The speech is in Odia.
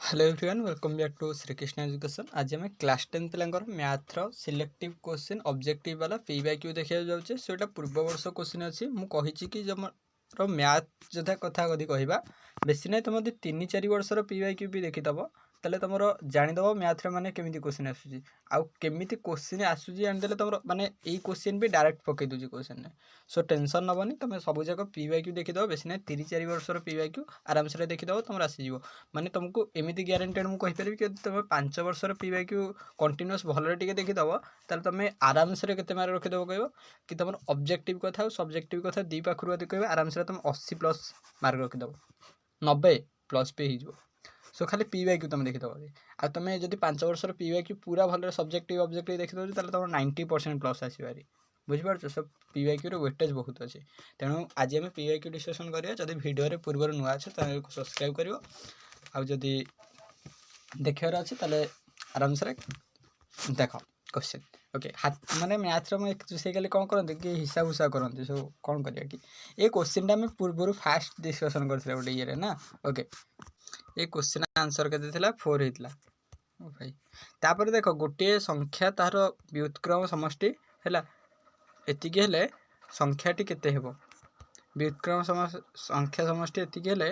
Hello everyone, welcome back to Shrikrishna Education. ଆଜି ଆମେ କ୍ଲାସ୍ 10 ପିଲାଙ୍କର ମ୍ୟାଥ୍ର ସିଲେକ୍ଟିଭ୍ କୋଶ୍ଚିନ୍, ଅବଜେକ୍ଟିଭ୍ ବାଲା ପି ବାଇ କ୍ୟୁ ଦେଖିବାକୁ ଯାଉଛେ। ସେଇଟା ପୂର୍ବ ବର୍ଷ କୋଶ୍ଚିନ୍ ଅଛି। ମୁଁ କହିଛି କି ତୁମର ମ୍ୟାଥ୍ ଯଥା କଥା ଯଦି କହିବା, ବେଶୀ ନାହିଁ, ତୁମେ ଯଦି 3-4 ବର୍ଷର ପି ବାଇ କ୍ୟୁ ବି ଦେଖିଦେବ, ତାହେଲେ ତୁମର ଜାଣିଦେବ ମ୍ୟାଥ୍ରେ ମାନେ କେମିତି କୋଶ୍ଚିନ୍ ଆସୁଛି। ଆଉ କେମିତି କୋଶ୍ଚିନ୍ ଆସୁଛି ଜାଣିଦେଲେ ତୁମର ମାନେ ଏଇ କୋଶ୍ଚିନ୍ ବି ଡାଇରେକ୍ଟ ପକାଇ ଦେଉଛି କୋଶ୍ଚିନ୍ରେ। ସୋ ଟେନସନ୍ ନେବନି, ତୁମେ ସବୁ ଯାକ ପି ବାଇ କ୍ୟୁ ଦେଖିଦେବ। ବେଶୀ ନାହିଁ, 3-4 ବର୍ଷର ପି ବାଇ କ୍ୟୁ ଆରାମସରେ ଦେଖିଦେବ, ତୁମର ଆସିଯିବ। ମାନେ ତୁମକୁ ଏମିତି ଗ୍ୟାରେଣ୍ଟେଡ଼ ମୁଁ କହିପାରିବି କି ଯଦି ତୁମେ 5 ବର୍ଷର ପି ବାଇ କ୍ୟୁ କଣ୍ଟିନ୍ୟୁଅସ୍ ଭଲରେ ଟିକେ ଦେଖିଦେବ, ତାହେଲେ ତୁମେ ଆରାମସରେ କେତେ ମାର୍କ ରଖିଦେବ କହିବ କି ତୁମର ଅବଜେକ୍ଟିଭ୍ କଥା ଆଉ ସବଜେକ୍ଟିଭ୍ କଥା ଦୁଇ ପାଖରୁ ଯଦି କହିବ, ଆରାମସରେ ତୁମେ 80+ ମାର୍କ ରଖିଦେବ, 90+ ବି ହେଇଯିବ। ସୋ ଖାଲି ପି ବାଇ କ୍ୟୁ ତୁମେ ଦେଖିଦେବ। ଆଉ ତୁମେ ଯଦି 5 ବର୍ଷର ପି ବାଇ କ୍ୟୁ ପୁରା ଭଲରେ ସବଜେକ୍ଟିଭ୍ ଅବଜେକ୍ଟିଭ୍ ଦେଖିଦେଉଛ, ତାହେଲେ ତୁମର 90% ପ୍ଲସ୍ ଆସିବ ଭାରି। ବୁଝିପାରୁଛ? ସୋ ପି ବାଇ କ୍ୟୁର ୱେଟେଜ୍ ବହୁତ ଅଛି। ତେଣୁ ଆଜି ଆମେ ପି ବାଇ କ୍ୟୁ ଡିସ୍କସନ୍ କରିବା। ଯଦି ଭିଡ଼ିଓରେ ପୂର୍ବରୁ ନୂଆ ଅଛ, ତାହେଲେ ସବସ୍କ୍ରାଇବ୍ କରିବ। ଆଉ ଯଦି ଦେଖିବାର ଅଛି, ତାହେଲେ ଆରାମସରେ ଦେଖ କ୍ୱେଶ୍ଚିନ୍। ଓକେ, ହାତ ମାନେ ମ୍ୟାଥ୍ର ମୁଁ ସେଇ ଖାଲି କ'ଣ କରନ୍ତି କି ହିସାବ ହୁସାବ କରନ୍ତି ସବୁ। କ'ଣ କରିବା କି ଏ କୋଶ୍ଚିନ୍ଟା ଆମେ ପୂର୍ବରୁ ଫାଷ୍ଟ ଡିସ୍କସନ୍ କରିଥିଲେ ଗୋଟେ ଇଏରେ ନା? ଓକେ, ଏ କୋଶ୍ଚିନ୍ ଆନ୍ସର୍ କେତେ ଥିଲା? 4 ହେଇଥିଲା। ଓ ଭାଇ, ତାପରେ ଦେଖ, ଗୋଟିଏ ସଂଖ୍ୟା ତାହାର ବ୍ୟୁତ୍କ୍ରମ ସମଷ୍ଟି ହେଲା ଏତିକି ହେଲେ ସଂଖ୍ୟାଟି କେତେ ହେବ? ବ୍ୟୁତ୍କ୍ରମ ସଂଖ୍ୟା ସମଷ୍ଟି ଏତିକି ହେଲେ